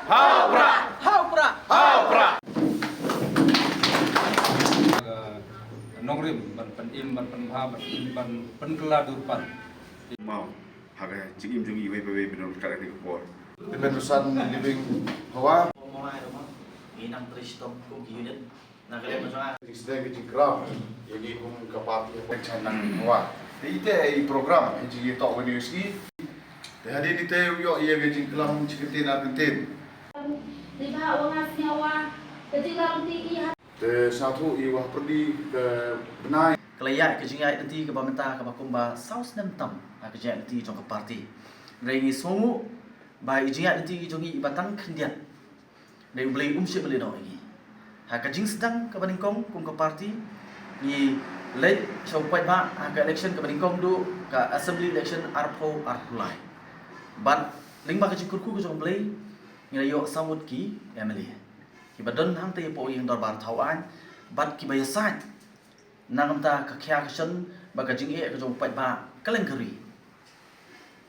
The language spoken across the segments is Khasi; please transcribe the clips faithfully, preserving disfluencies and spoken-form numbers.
Ha u Prah! Ha u Prah! Ha u Prah! Nongrim ban pynim, ban pynbha, ban, ban pynkylla dur pan. Maw, ha ka jingim jong ngi iwei pa iwei ban ïoh ryngkat ha kane ka por. Te ban rusan living hawa. Ngi nang trei shitom kum ki unit. Na ka liang ka jong nga. Jingstad ka jingkraw ïa ngi kum ka party, ka party nang hawa. Te ite i program ha jingïatoh wan ïa u sngi. Te hadien ite u ïoh ïa ka jingklam shi kyntien ar kyntien. Te sngewthuh ïa u ha pyrdi ka bnai. Ka la ïaid ka jingïaid lynti kaba mynta kaba kumba saw snem tam ha ka jingïaid lynti jong ka party. Hynrei ngi sngewnguh ba i jingïaid lynti jong ngi iba tang khyndiat. Dei U Blei um shym la leh noh ïa ngi. Ha ka jingsdang kaba nyngkong kum ka party ngi leit sha u paidbah ha ka election kaba nyngkong, duh ka assembly election arphew arphew lai. Bad lyngba ka jingkyrkhu ka jong U Blei ngi la ïoh saw ngut ki M L A kiba don hangtei hapoh ïing dorbar thaw aiñ bad kiba ïasaid na ka bynta ka khia ka shon bad ka jingeh ka jong u paidbah kylleng ka ri.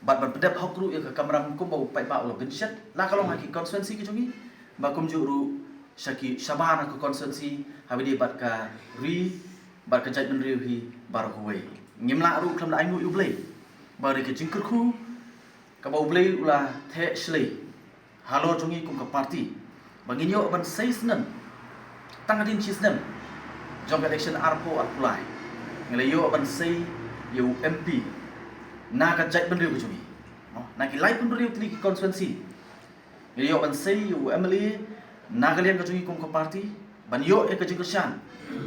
Bad ban pyndep hok ruh ïa ka kamram kumba u paidbah u la pynshet, la ka long ha ki constituency ki jong ngi, bad kumjuh ruh sha ki shabar na ka constituency, ha kaba ïadei bad ka ri bad ka jaitbynriew hi baroh kawei. Ngim lah ruh khlem da ainguh ïa U Blei ba dei ka jingkyrkhu kaba U Blei u la theh shlei halor jong ngi kum ka party ba ngin ïoh ban sei snem, tang hadien shi snem jong ka election arphew arphew lai, ngi la ïoh ban sei ïa u M P na ka jaitbynriew ka jong ngi, na ki laiphew hynriew tylli ki constituency. Ngi la ïoh ban sei ïa u M L A na ka liang ka jong ngi kum ka party ban ïoh ïa ka jingkyrshan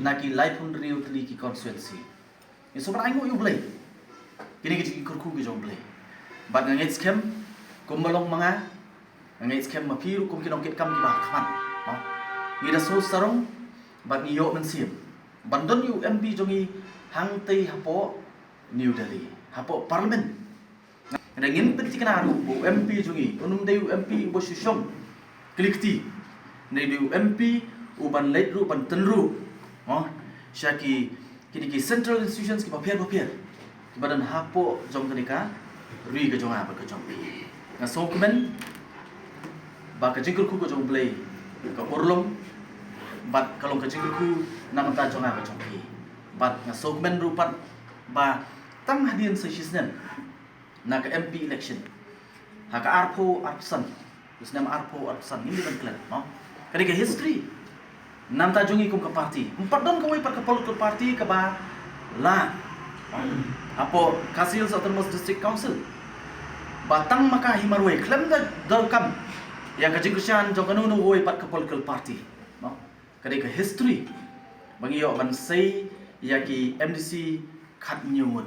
na ki laiphew hynriew tylli ki constituency. Ngi sngewbha ban ainguh ïa U Blei. Kine ki jingkyrkhu ki jong U Blei. Bad nga ngeit skhem kumba long ma nga, nga ngeit skhem ma phi ruh kum ki nongkitkam kiba ha khmat. Ngi da sngewsarong bad ngi ïoh mynsiem ban don ïa u M P jong ngi hangtei hapoh New Delhi, hapoh Parliament. Hynrei ngin pynthikna ruh ba u M P jong ngi un ym dei u M P uba shu shong kli kti. Hynrei dei u M P uban leit ruh ban tynruh, mo, sha ki, kine ki central institutions kiba pher ba pher kiba don hapoh jong kane ka ri ka jong nga bad ka jong phi. Nga sngewkmen ba ka jingkyrkhu ka jong U Blei ka urlong bad ka long ka jingkyrkhu na ka bynta jong nga bad jong phi. Bad nga sngewkmen ruh pat ba tang hadien sa shisnem na ka M P election ha ka arphew arphew san, u snem arphew arphew san, ngim dei ban klet, mo. Ka dei ka history na ka bynta jong ngi kum ka party. Ym pat don kawei pat ka political party kaba la hapoh Khasi Hills Autonomous District Council ba tang ma ka hi marwei khlem da donkam ïa ka jingkyrshan jong kano kano kawei pat ka political party, mo. Ka dei ka history ba ngi ïoh ban sei ïa ki M D C khathynñiew ngut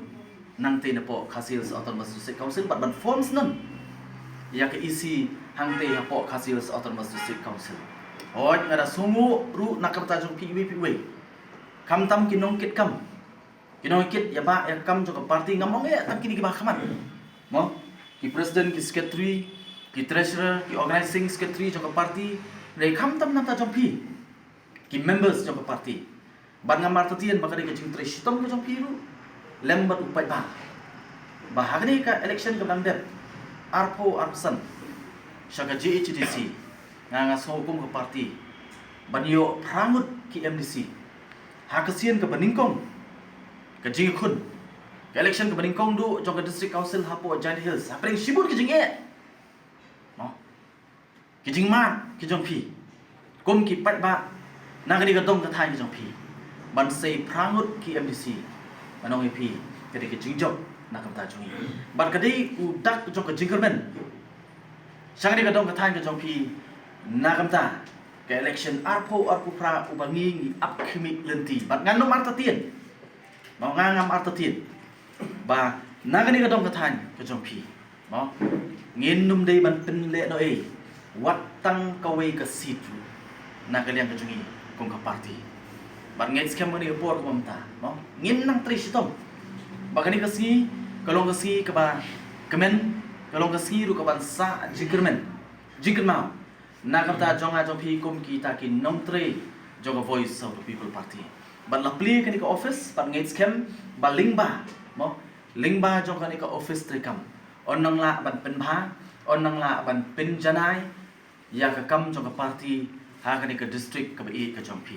nangtei napoh Khasi Hills Autonomous District Council bad ban form snem ïa ka E C hangtei hapoh Khasi Hills Autonomous District Council. Hooid, nga da sngewnguh ruh na ka bynta jong phi iwei pa iwei. Khamtam ki nongkitkam, ki nongkit ïa ba ïa ka kam jong ka party, ngam ong ïa tang kine kiba ha khmat, mo, ki president, ki secretary, ki treasurer, ki organizing secretary jong ka party. Hynrei khamtam na ka bynta jong phi ki members jong ka party. Bad ngam artatien ba ka dei ka jingtrei shitom ka jong phi ruh lem bad u paidbah ba ha kane ka election kaba dang dep arphew arphew san sha ka J H A D C, nga, nga sngew kum ka party ban ïoh phra ngut ki M D C ha ka sien kaba nyngkong ka jingïakhun, ka election kaba nyngkong duh jong ka District Council hapoh Jaintia Hills, hapdeng shibun ki jingeh, mo, ki jingmad ki jong phi kum ki paidbah na kane ka dong ka thaiñ ka jong phi ban sei phra ngut ki M D C. Ngan ong ïa phi, ka dei ka jingjop na ka bynta jong ngi bad ka dei u dak jong ka jingkyrmen sha kane ka dong ka thaiñ ka jong phi na ka bynta ka election arphew arphew phra uba ngi, ngi ap khmih lynti. Bad ngan ym artatien, mo, nga ngam artatien ba na kane ka dong ka thaiñ ka jong phi, mo, ngin ym dei ban pynlehnohei wat tang kawei ka seat ruh na ka liang ka jong ngi kum ka party. Bad ngeit skhem ha kane ka por kaba mynta, mo, ngin nang trei shitom ba kane ka sngi ka long ka sngi kaba kmen, ka long ka sngi ruh kaban sah jingkyrmen, jingkynmaw na ka bynta jong nga jong phi kum kita ki nongtrei jong ka Voice of the People Party. Bad la plie kane ka office bad ngeit skhem ba lyngba, mo, lyngba jong kane ka office treikam yn nang lah ban pynbha, yn nang lah ban pynjanai ïa ka kam jong ka party ha kane ka district kaba ïeit ka jong phi.